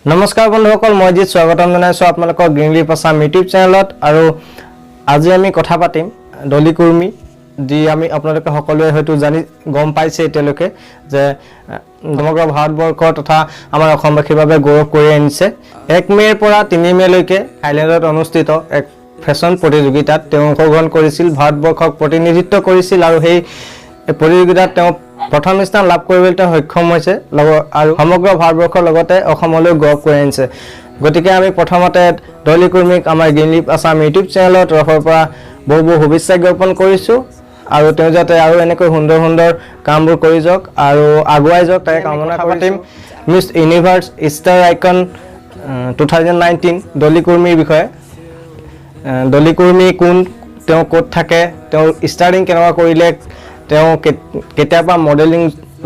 নমস্কাৰ বন্ধুসকল, মই জিত স্বাগতম জনাইছোঁ আপোনালোকক গ্ৰীণ লিফ আছাম ইউটিউব চেনেলত। আৰু আজি আমি কথা পাতিম ডলি কুৰ্মী, যি আমি আপোনালোকে সকলোৱে হয়তো জানি গম পাইছে এতিয়ালৈকে যে সমগ্ৰ ভাৰতবৰ্ষ তথা আমাৰ অসমবাসীৰ বাবে গৌৰৱ কৰি আনিছে। 1 মে'ৰ পৰা 3 মে'লৈকে থাইলেণ্ডত অনুষ্ঠিত এক ফেশ্বন প্ৰতিযোগিতাত তেওঁ অংশগ্ৰহণ কৰিছিল, ভাৰতবৰ্ষক প্ৰতিনিধিত্ব কৰিছিল আৰু সেই প্ৰতিযোগিতাত তেওঁ প্ৰথম স্থান লাভ কৰিবলৈ তেওঁ সক্ষম হৈছে আৰু সমগ্ৰ ভাৰতবৰ্ষৰ লগতে অসমলৈ গৌৰৱ কৰি আনিছে। গতিকে আমি প্ৰথমতে ডলি কুৰ্মীক আমাৰ গ্ৰীণ লিফ আছাম ইউটিউব চেনেলৰ তৰফৰ পৰা বহু বহু শুভেচ্ছা জ্ঞাপন কৰিছোঁ আৰু তেওঁ যাতে আৰু এনেকৈ সুন্দৰ সুন্দৰ কামবোৰ কৰি যাওক আৰু আগুৱাই যাওক, তাকে কামনা পাতিম Miss Universe Star Icon 2019 Dolly কুৰ্মীৰ বিষয়ে। ডলি কুৰ্মী কোন, তেওঁ ক'ত থাকে, তেওঁ ষ্টাৰ্টিং কেনেকুৱা কৰিলে, তেওঁ কেতিয়াৰ পৰা মডেলিং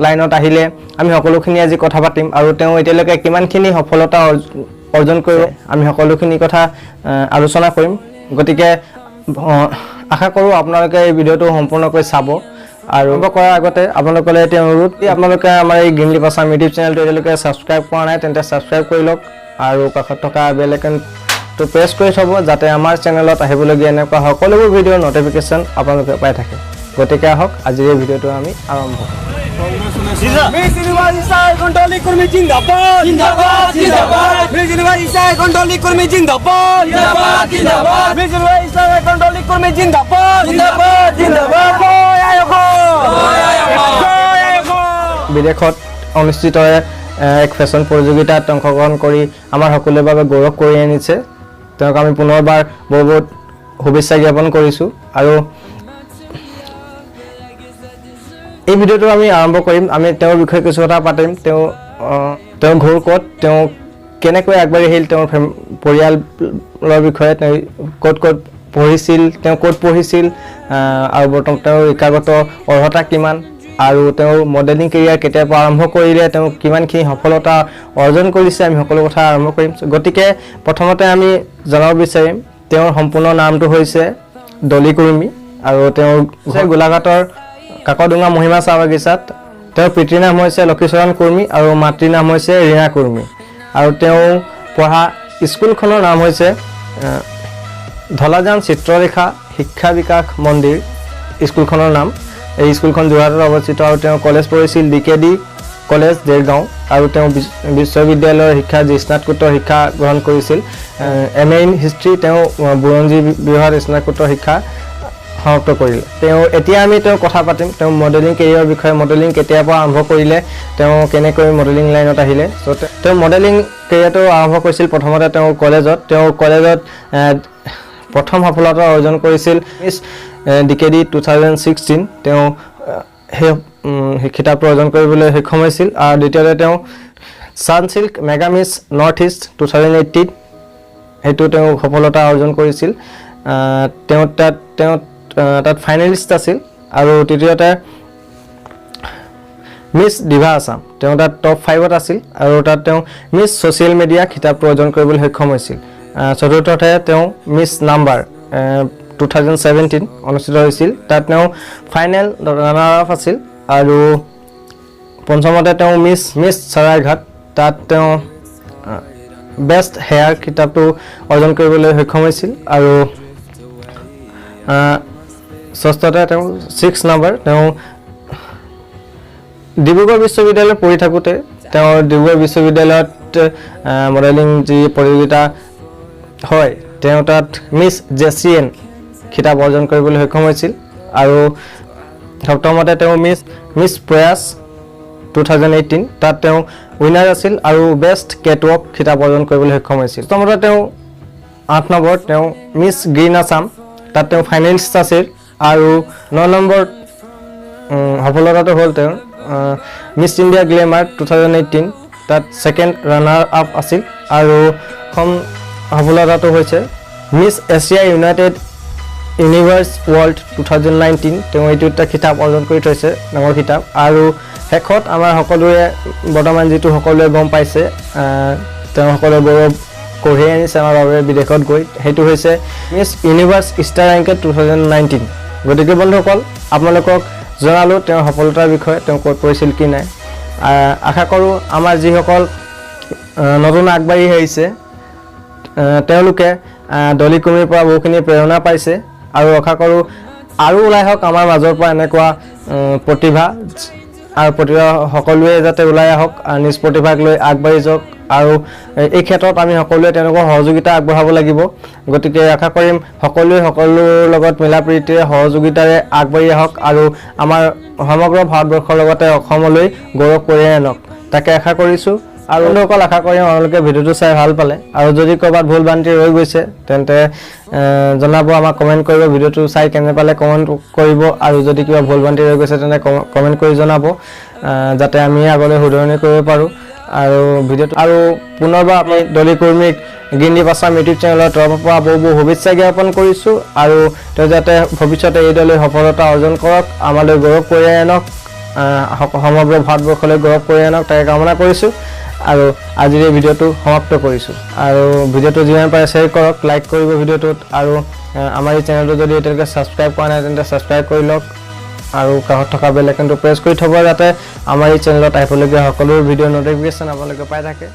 লাইনত আহিলে, আমি সকলোখিনি আজি কথা পাতিম। আৰু তেওঁ এতিয়ালৈকে কিমানখিনি সফলতা অৰ্জন কৰিব, আমি সকলোখিনি কথা আলোচনা কৰিম। গতিকে আশা কৰোঁ আপোনালোকে এই ভিডিঅ'টো সম্পূৰ্ণকৈ চাব। আৰু আৰম্ভ কৰাৰ আগতে আপোনালোকলৈ এতিয়া অনুৰোধ, আপোনালোকে আমাৰ এই গ্ৰীণ লিফ আছাম ইউটিউব চেনেলটো এতিয়ালৈকে ছাবস্ক্ৰাইব কৰা নাই, তেন্তে ছাবস্ক্ৰাইব কৰি লওক আৰু কাষত থকা বেল আইকনটো প্ৰেছ কৰি থ'ব, যাতে আমাৰ চেনেলত আহিবলগীয়া এনেকুৱা সকলোবোৰ ভিডিঅ'ৰ ন'টিফিকেশ্যন আপোনালোকে পাই থাকে। গতিকে আহক, আজিৰ এই ভিডিঅ'টো আমি আৰম্ভ কৰোঁ। Miss Universe Star Icon Dolly Kurmi জিন্দাবাদ, জিন্দাবাদ, জিন্দাবাদ। Miss universe star icon Dolly Kurmi জিন্দাবাদ, জিন্দাবাদ, জিন্দাবাদ। Miss universe star icon Dolly Kurmi জিন্দাবাদ, জিন্দাবাদ, জিন্দাবাদ। জয় আই অসম, জয় আই অসম। জয় আই অসম। বিদেশত অনুষ্ঠিত এক ফেশ্বন প্ৰতিযোগিতাত অংশগ্ৰহণ কৰি আমাৰ সকলোৰে বাবে গৌৰৱ কৰি আনিছে। তেওঁক আমি পুনৰবাৰ বহুত বহুত শুভেচ্ছা জ্ঞাপন কৰিছোঁ। আৰু এই ভিডিঅ'টো আমি আৰম্ভ কৰিম, আমি তেওঁৰ বিষয়ে কিছু কথা পাতিম। তেওঁৰ ঘৰ ক'ত, তেওঁ কেনেকৈ আগবাঢ়ি আহিল, তেওঁৰ পৰিয়ালৰ বিষয়ে, তেওঁ ক'ত ক'ত পঢ়িছিল, তেওঁ ক'ত পঢ়িছিল আৰু বৰ্তমান তেওঁৰ শিক্ষাগত অৰ্হতা কিমান আৰু তেওঁৰ মডেলিং কেৰিয়াৰ কেতিয়াৰ পৰা আৰম্ভ কৰিলে, তেওঁ কিমানখিনি সফলতা অৰ্জন কৰিছে, আমি সকলো কথা আৰম্ভ কৰিম। গতিকে প্ৰথমতে আমি জনাব বিচাৰিম, তেওঁৰ সম্পূৰ্ণ নামটো হৈছে ডলি কুৰ্মী আৰু তেওঁৰ ঘৰ গোলাঘাটৰ কাকডোঙা মহিমা চাহ বাগিচাত। তেওঁৰ পিতৃৰ নাম হৈছে লক্ষীচৰণ কুৰ্মী আৰু মাতৃৰ নাম হৈছে ৰীণা কুৰ্মী। আৰু তেওঁ পঢ়া স্কুলখনৰ নাম হৈছে ধলাজান চিত্ৰলেখা শিক্ষা বিকাশ মন্দিৰ স্কুলখনৰ নাম। এই স্কুলখন যোৰহাটত অৱস্থিত। আৰু তেওঁ কলেজ পঢ়িছিল D K D college, Dergaon. আৰু তেওঁ বিশ্ববিদ্যালয়ৰ শিক্ষা যি স্নাতকোত্তৰ শিক্ষা গ্ৰহণ কৰিছিল, এম এ ইন হিষ্ট্ৰী, তেওঁ বুৰঞ্জী বিভাগত স্নাতকোত্তৰ শিক্ষা সমাপ্ত কৰিলে তেওঁ। এতিয়া আমি তেওঁ কথা পাতিম তেওঁ মডেলিং কেৰিয়াৰৰ বিষয়ে, মডেলিং কেতিয়াৰ পৰা আৰম্ভ কৰিলে, তেওঁ কেনেকৈ মডেলিং লাইনত আহিলে। চ' তেওঁ মডেলিং কেৰিয়াৰটো আৰম্ভ কৰিছিল প্ৰথমতে তেওঁ কলেজত প্ৰথম সফলতা অৰ্জন কৰিছিল মিছ ডিকেডি 2016। তেওঁ সেই খিতাপটো অৰ্জন কৰিবলৈ সক্ষম হৈছিল। আৰু দ্বিতীয়তে তেওঁ Sunsilk Mega Miss North East 2018, সেইটো তেওঁ সফলতা অৰ্জন কৰিছিল। তেওঁ তাত ফাইনেলিষ্ট আছিল। আৰু তৃতীয়তে মিছ ডিভা আছাম, তেওঁ তাত টপ ফাইভত আছিল আৰু তাত তেওঁ মিছ ছ'চিয়েল মিডিয়া খিতাপটো অৰ্জন কৰিবলৈ সক্ষম হৈছিল। চতুৰ্থতে তেওঁ মিছ নাম্বাৰ 2017 অনুষ্ঠিত হৈছিল, তাত তেওঁ ফাইনেল ৰানাৰ আপ আছিল। আৰু পঞ্চমতে তেওঁ মিছ মিছ চৰাইঘাট, তাত তেওঁ বেষ্ট হেয়াৰ খিতাপটো অৰ্জন কৰিবলৈ সক্ষম হৈছিল। আৰু ষষ্ঠতে তেওঁ ছিক্স নম্বৰ, তেওঁ ডিব্ৰুগড় বিশ্ববিদ্যালয়ত পঢ়ি থাকোঁতে তেওঁ ডিব্ৰুগড় বিশ্ববিদ্যালয়ত মডেলিং যি প্ৰতিযোগিতা হয়, তেওঁ তাত মিছ জেচিএন খিতাপ অৰ্জন কৰিবলৈ সক্ষম হৈছিল। আৰু সপ্তমতে তেওঁ মিছ মিছ প্ৰয়াস 2018, তাত তেওঁ উইনাৰ আছিল আৰু বেষ্ট কেটৱাক খিতাপ অৰ্জন কৰিবলৈ সক্ষম হৈছিল। প্ৰথমতে তেওঁ আঠ নম্বৰত তেওঁ মিছ গ্ৰীণ আছাম, তাত তেওঁ ফাইনেলিষ্ট আছিল। আৰু ন নম্বৰ সফলতাটো হ'ল তেওঁৰ মিছ ইণ্ডিয়া গ্লেমাৰ 2018, তাত ছেকেণ্ড ৰানাৰ আপ আছিল। আৰু প্ৰথম সফলতাটো হৈছে Miss Asia United Universe World 2019, তেওঁ এইটো এটা খিতাপ অৰ্জন কৰি থৈছে, ডাঙৰ খিতাপ। আৰু শেষত আমাৰ সকলোৰে বৰ্তমান যিটো সকলোৱে গম পাইছে, তেওঁ সকলোৱে গৌৰৱ কঢ়িয়াই আনিছে আমাৰ বাবে বিদেশত গৈ, সেইটো হৈছে Miss Universe Star Icon 2019। গতিকে বন্ধুসকল, আপোনালোকক জনালোঁ তেওঁৰ সফলতাৰ বিষয়ে, তেওঁ ক'ত পৰিছিল কি নাই। আশা কৰোঁ আমাৰ যিসকল নতুন আগবাঢ়ি আহিছে, তেওঁলোকে ডলি কুৰ্মীৰ পৰা বহুখিনি প্ৰেৰণা পাইছে। আৰু আশা কৰোঁ আৰু ওলাই আহক আমাৰ মাজৰ পৰা এনেকুৱা প্ৰতিভা, আৰু প্ৰতিভা সকলোৱে যাতে ওলাই আহক আৰু নিজ প্ৰতিভাক লৈ আগবাঢ়ি যাওক। আৰু এই ক্ষেত্ৰত আমি সকলোৱে তেওঁলোকৰ সহযোগিতা আগবঢ়াব লাগিব। গতিকে আশা কৰিম সকলোৱে সকলোৰ লগত মিলা প্ৰীতিৰে, সহযোগিতাৰে আগবাঢ়ি আহক আৰু আমাৰ সমগ্ৰ ভাৰতবৰ্ষৰ লগতে অসমলৈ গৌৰৱ কঢ়িয়াই আনক, তাকে আশা কৰিছোঁ। আৰু বন্ধুসকল, আশা কৰিম আপোনালোকে ভিডিঅ'টো চাই ভাল পালে। আৰু যদি ক'ৰবাত ভুল ভ্ৰান্তি ৰৈ গৈছে, তেন্তে জনাব আমাক, কমেণ্ট কৰিব। ভিডিঅ'টো চাই কেনে পালে কমেণ্ট কৰিব আৰু যদি কিবা ভুল ভ্ৰান্তি ৰৈ গৈছে, তেন্তে কমেণ্ট কৰি জনাব, যাতে আমি আগলৈ শুধৰণি কৰিব পাৰোঁ। আৰু ভিডিঅ'টো আৰু পুনৰবাৰ আমি ডলি কুৰ্মীক গ্ৰীণ আছাম ইউটিউব চেনেলৰ তৰফৰ পৰা বহু বহু শুভেচ্ছা জ্ঞাপন কৰিছোঁ। আৰু তেওঁ যাতে ভৱিষ্যতে এই দলে সফলতা অৰ্জন কৰক, আমালৈ গৌৰৱ কঢ়িয়াই আনক, সমগ্ৰ ভাৰতবৰ্ষলৈ গৌৰৱ কঢ়িয়াই আনক, তাকে কামনা কৰিছোঁ। আৰু আজিৰ এই ভিডিঅ'টো সমাপ্ত কৰিছোঁ। আৰু ভিডিঅ'টো যিমান পাৰে শ্বেয়াৰ কৰক, লাইক কৰিব ভিডিঅ'টোত। আৰু আমাৰ এই চেনেলটো যদি এতিয়ালৈকে ছাবস্ক্ৰাইব কৰা নাই, তেন্তে ছাবস্ক্ৰাইব কৰি লওক আৰু কাষত থকা বেল আইকনটো প্ৰেছ কৰি থ'ব, যাতে আমাৰ এই চেনেলত আহিবলগীয়া সকলো ভিডিঅ' ন'টিফিকেশ্যন আপোনালোকে পাই থাকে।